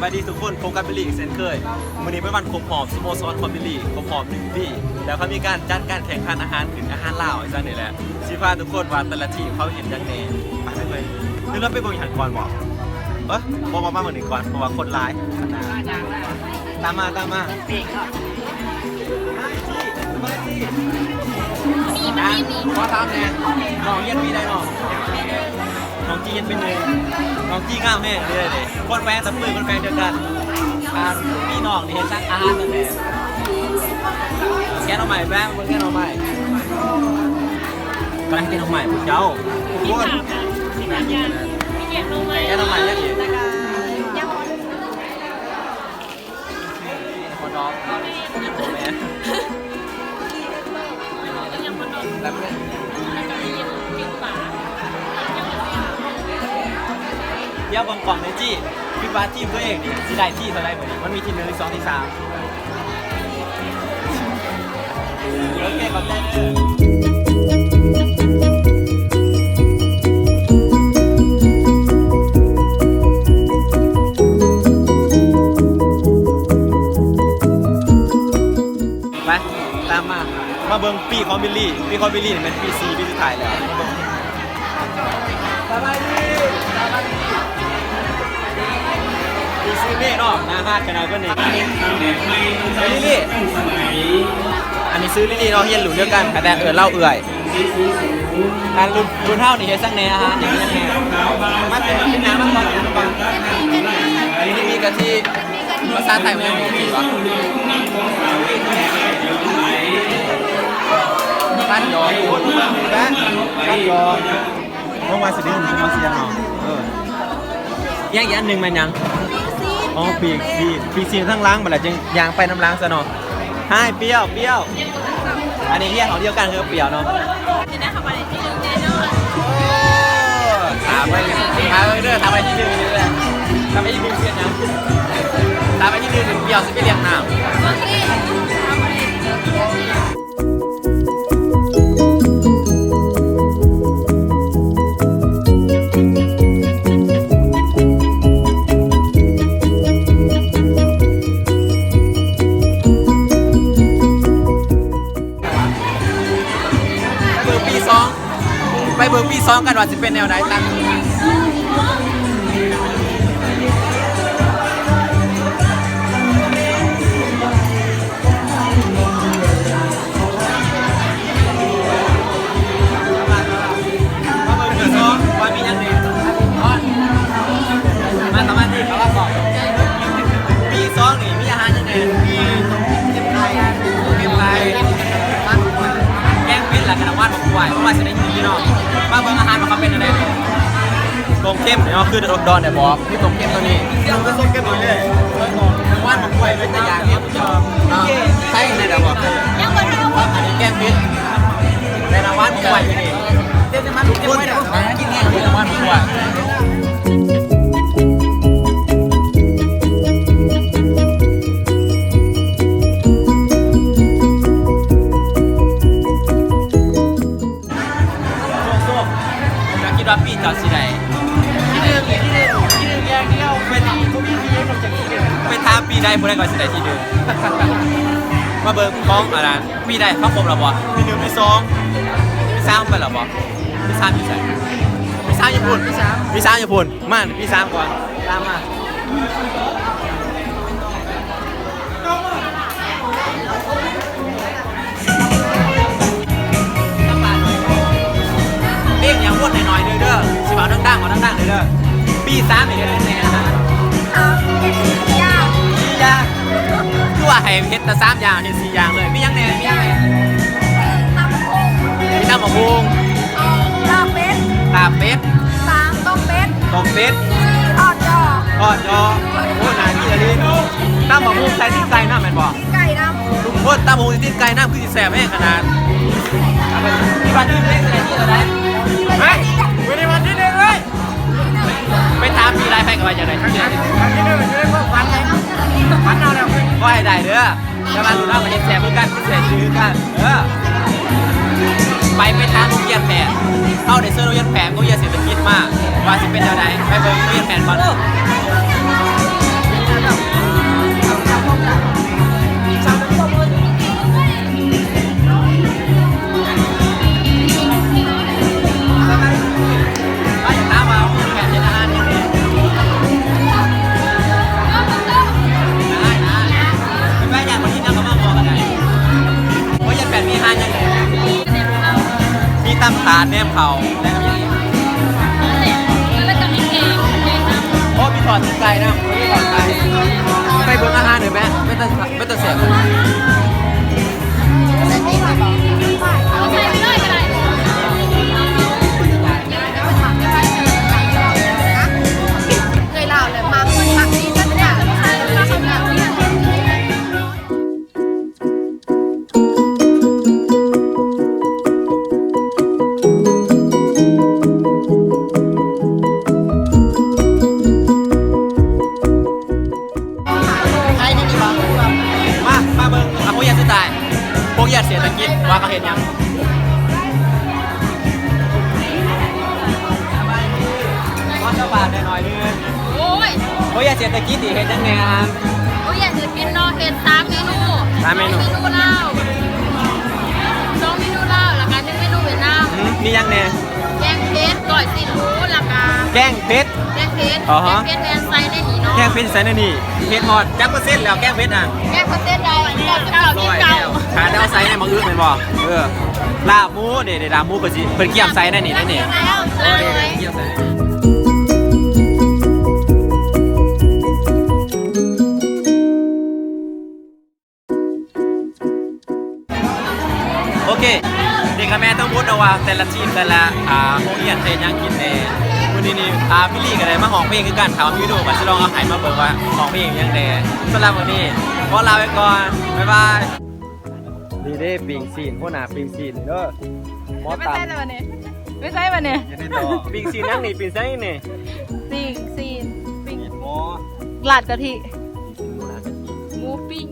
ສະບາຍດີທຸກຄົນ, ພົບກັບບິລລີອີກເຊັ່ນເຄີຍ. ມື້ນີ້ເປັນວັນຄົບຮອບສະໂມສອນຂອງບິລລີ ຄົບຮອບໜຶ່ງປີ ແລ້ວເຂົາມີການຈັດການແຂ່ງຂັນອາຫານຂຶ້ນ ອາຫານລາວຈັ່ງຊີ້ແຫຼະ. ຊິພາທຸກຄົນວ່າແຕ່ລະທີມເຂົາເຮັດຫຍັງແດ່. ໄປເບິ່ງ ຫຼືເຮົາໄປເບິ່ງຢູ່ຫັ້ນກ່ອນບໍ? ເອີ ບໍ່ ບໍ່ ມາເບິ່ງນີ້ກ່ອນ ເພາະວ່າຄົນຫຼາຍ. ຕາມມາ ຕາມມາ. ຂໍຖາມແດ່ ນ້ອງຮຽນປີໃດນ້ອງ? ນ້ອງຈີຮຽນປີໜຶ່ງ. ນ້ອງຈີງາມແຮງເລີຍເດ້. ຄົນແຂວງຕະປື ຄົນແຂວງດຽວກັນ. ອ່າ ພີ່ນ້ອງນີ້ເຮັດສັງ ອາຫານແດ່. ແກງໜໍ່ໄມ້ ແປ ເບິ່ງແກງໜໍ່ໄມ້. ກຳລັງແກງໜໍ່ໄມ້ພວກເຈົ້າ. ທຸກຄົນ ແກງໜໍ່ໄມ້ ແກງໜໍ່ໄມ້ ແລ້ວອີກ ແລ້ວກໍ ບໍ່ດອກ ບໍ່ແມ່ນ ແລ້ວກໍ ດຽວເບິ່ງກ່ອນເດີຈີ ຄິດວ່າທີມຕົວເອງນີ້ຊິໄດ້ທີເທົ່າໃດມື້ນີ້? ມັນມີທີໜຶ່ງ ທີສອງ ທີສາມ. ໂອເຄ ຂອບໃຈເດີ. ໄປ ຕາມມາ ມາເບິ່ງປີຂອງບິລລີ. ປີຂອງບິລລີນີ້ແມ່ນປີສີ່ ປີສຸດທ້າຍແລ້ວ. ສະບາຍດີ ສະບາຍດີ. ນີ້ຊື່ເມເນາະ ໜ້າຮັກຂະໜາດຄົນນີ້. ລີລີ ອັນນີ້ຊື່ລີລີເນາະ ຮຽນລຸ້ນດຽວກັນ ແຕ່ເອີ້ນລາວເອື້ອຍ. ອັນລຸ້ນ ລຸ້ນເຮົານີ້ເຮັດສັງແດ່ ອາຫານຫຍັງແດ່? ມາເປັນ ເປັນຫຍັງມາກ່ອນ ມາກ່ອນ ມີກະທິ ພາສາໄທມັນຍັງບໍ່ຖືກບໍ່? ຕັດຫຍໍ້ ຕັດຫຍໍ້ ເພາະວ່າຊິໄດ້ຍິນເສຍງເຮົາ. ເອີ ອີກ ອີກອັນໜຶ່ງແມ່ນຫຍັງ? ອໍ ປີກຊີນ ປີກຊີນທາງຫຼັງ ບັດລະຈຶ່ງຍ່າງໄປນຳຫຼັງຊະເນາະ. ຮາຍ ປຽວ ປຽວ. ອັນນີ້ຮຽນຫ້ອງດຽວກັນຄືປຽວເນາະ. ເປັນໄດ້ເຂົ້າໄປທີ່ໜຶ່ງແນ່ນອນ. ໂອ້ ຖາມໄວ້ ຖາມໄວ້ເດີ ຖາມໄວ້ທີ່ໜຶ່ງນີ້ແຫຼະ. ຖ້າໄປທີ່ໜຶ່ງຊິເຮັດຫຍັງ? ຖ້າໄປທີ່ໜຶ່ງປຽວຊິໄປລ້ຽງນ້ຳ. ເບິ່ງປີສອງ ໄປເບິ່ງປີສອງກັນວ່າຊິເປັນແນວໃດ. ມາເບິ່ງປີສອງວ່າມີຫຍັງແດ່. ມາ ສະມາທິ ເຂົ້າມາກ່ອນ. ປີສອງນີ້ມີອາຫານຫຍັງແດ່? ມີຕົ້ມເຄັມໄຂ່ ຕົ້ມເຄັມໄຂ່ ໝາກກ້ວຍ ແກງເຜັດ ແລ້ວກະນ້ຳຫວານໝາກກ້ວຍ. ບໍ່ວ່າຊິໄດ້ກິນເນາະ. ມາເບິ່ງອາຫານວ່າເຂົາເປັນແນວໃດແດ່. ຕົ້ມເຄັມເນາະ ຄືດອນໆ ໄດ້ບໍ່? ມີຕົ້ມເຄັມຕົວນີ້ ເອົາໄປຕົ້ມເຄັມເລີຍ. ນ້ຳຫວານໝາກກ້ວຍເປັນຕາຢາກເຮັດ. ເອີ ໃສ່ແດ່ດອກ. ຍັງບໍ່ໄດ້ເອົາ ອັນນີ້ແກງເຜັດ ແຕ່ນ້ຳຫວານໝາກກ້ວຍຢູ່ນີ້. ເຕັມນ້ຳມັນ ເກັບໄວ້ເດີ ກິນແຮງເດ້ນ້ຳຫວານໝາກກ້ວຍ. ໂຊກໆ ເຈົ້າຄິດວ່າປີເຈົ້າຊິໄດ້ທີໜຶ່ງ ທີໜຶ່ງ ທີໜຶ່ງຢ່າງດຽວ. ໄປຖາມ ບໍ່ມີທີໜຶ່ງນອກຈາກທີໜຶ່ງ. ໄປຖາມປີໃດຜູ້ໃດກໍຊິໄດ້ທີໜຶ່ງ. ມາເບິ່ງຂອງອັນນັ້ນ ປີໃດເຮົາຄົບແລ້ວບໍ່? ທີໜຶ່ງ ທີສອງ ທີສາມໄປແລ້ວບໍ່? ທີສາມຢູ່ໃສ? ທີສາມຢູ່ພຸ້ນ ທີສາມ ທີສາມຢູ່ພຸ້ນ. ມາ ທີສາມກ່ອນ ຕາມມາ. ເພງຫຍັງວົນໜ້ອຍໆ ເດີ ເດີ ຊິເວົ້າດັງໆ ເວົ້າດັງໆ ເດີ ເດີ. ປີສາມນີ້ເຮັດຫຍັງແດ່? ສາມ ເຮັດສີ່ຢ່າງ ສີ່ຢ່າງ. ຄືວ່າໃຫ້ເຮັດແຕ່ສາມຢ່າງ ເຮັດສີ່ຢ່າງເລີຍ. ມີຫຍັງແດ່? ມີຫຍັງແດ່? ຕຳບັກຫຸ່ງ ມີຕຳບັກຫຸ່ງ ສອງ ລາບເປັດ ລາບເປັດ ສາມ ຕົ້ມເປັດ ຕົ້ມເປັດ ສີ່ ທອດຢໍ ທອດຢໍ. ໂອ້ ໜ້າກິນອີ່ຫຼີ. ຕຳບັກຫຸ່ງໃສ່ຕີນໄກ່ນຳແມ່ນບໍ່? ໄກ່ນຳ. ທຸກຄົນ ຕຳບັກຫຸ່ງໃສ່ຕີນໄກ່ນຳ ຄືຊິແຊບແຮງຂະໜາດ. ທີ່ວ່າທີ່ເປັນໄດ້ທີ່ເທົ່າໃດ? ເຮີ້ຍ ບໍ່ໄດ້ມາທີ່ໜຶ່ງເລີຍ. ໄປຖາມປີໃດ ໃຜກໍວ່າຈັ່ງໃດ. ທີ່ໜຶ່ງຢູ່ໃນຄວາມຝັນເລີຍ ຝັນເອົາແລ້ວ ຂໍໃຫ້ໄດ້ເດີ. ແຕ່ວ່າລຸ້ນເຮົາກໍເຮັດແຊບຄືກັນ ເຮັດແຊບຄືກັນ. ເອີ ໄປ ໄປທາງໂຮງຮຽນແພດ ເຮົາໄດ້ເຊີນໂຮງຮຽນແພດ ໂຮງຮຽນເສດຖະກິດມາ ວ່າຊິເປັນແນວໃດ. ໄປເບິ່ງໂຮງຮຽນແພດກ່ອນ. ໂອ້ ໂຮງຮຽນແພດ ແໜມເຂົ້າ ແລ້ວກໍມີຫຍັງອີກ? ແລ້ວກໍມີແກງ ແກງນຳ. ໂອ້ ມີທອດໄກ່ນຳ ມີທອດໄກ່. ໄປເບິ່ງອາຫານໜ້ອຍແມະ ເປັນຕາ ເປັນຕາແຊບ. ເອື້ອຍລາວແຫຼະ ມັກ ມັກກິນ ມັກກິນ. ຂາຍໃນນີ້ບໍ່? ມາ ມາເບິ່ງ ອາ ໂຮງຮຽນສຸດທ້າຍ ໂຮງຮຽນເສດຖະກິດ ວ່າເຂົາເຮັດຫຍັງ. ຂໍສະບາຍໜ້ອຍໜຶ່ງ. ໂອ້ຍ ໂຮງຮຽນເສດຖະກິດນີ້ເຮັດຫຍັງແດ່? ໂຮງຮຽນເສດຖະກິດເນາະ ເຮັດສາມເມນູ ສາມເມນູ ສອງເມນູລາວ ສອງເມນູລາວ ແລ້ວກໍໜຶ່ງເມນູຫວຽດນາມ. ອືມ ມີຫຍັງແດ່? ແກງເຜັດ ກ້ອຍຊີ້ນໝູ ແລ້ວກໍແກງເຜັດ ແກງເຜັດ ອໍຮະ ແກງເຜັດແມ່ນໃສ່ໃນນີ້ເນາະ ແກງເຜັດໃສ່ໃນນີ້. ເຜັດຮອດຈັກເປີເຊັນແລ້ວແກງເຜັດຫັ້ນ? ແກງເປີເຊັນໄດ້ ເກົ້າສິບເກົ້າຈຸດເກົ້າ. ຂາດແຕ່ເອົາໃສ່ໃນໝາກອຶແມ່ນບໍ່? ເອີ ລາບໝູເດ້ ລາບໝູເພິ່ນຊິ ເພິ່ນກຽມໃສ່ໃນນີ້ ໃນນີ້ ໂອ້ ເດ້ ເດ້ ກຽມໃສ່. ໂອເຄ ນີ້ກໍແມ່ນທັງໝົດເນາະ ວ່າແຕ່ລະທີມ ແຕ່ລະ ອ່າ ໂຮງຮຽນເຮັດຫຍັງກິນແດ່. ມື້ນີ້ນີ້ ອ່າ ບິລລີກໍໄດ້ມາຮ້ອງເພງຄືກັນ ຖ້າວ່າມີວິດີໂອກໍຊິລອງເອົາໃຫ້ມາເບິ່ງວ່າຮ້ອງເພງຫຍັງແດ່. ສຳລັບມື້ນີ້ຂໍລາໄປກ່ອນ ບາຍບາຍ. ນີ້ເດ້ ປີ້ງຊີ້ນ ຫົວໜ້າປີ້ງຊີ້ນເດີ ໝໍຕຳ. ໄປໃສລະບັດນີ້? ໄປໃສບັດນີ້? ປີ້ງຊີ້ນຫຍັງນີ້? ປີ້ງຊີ້ນຫຍັງນີ້? ປີ້ງຊີ້ນ ປີ້ງ ປີ້ງໝໍ ລາດກະທິ ໝູປີ້ງ.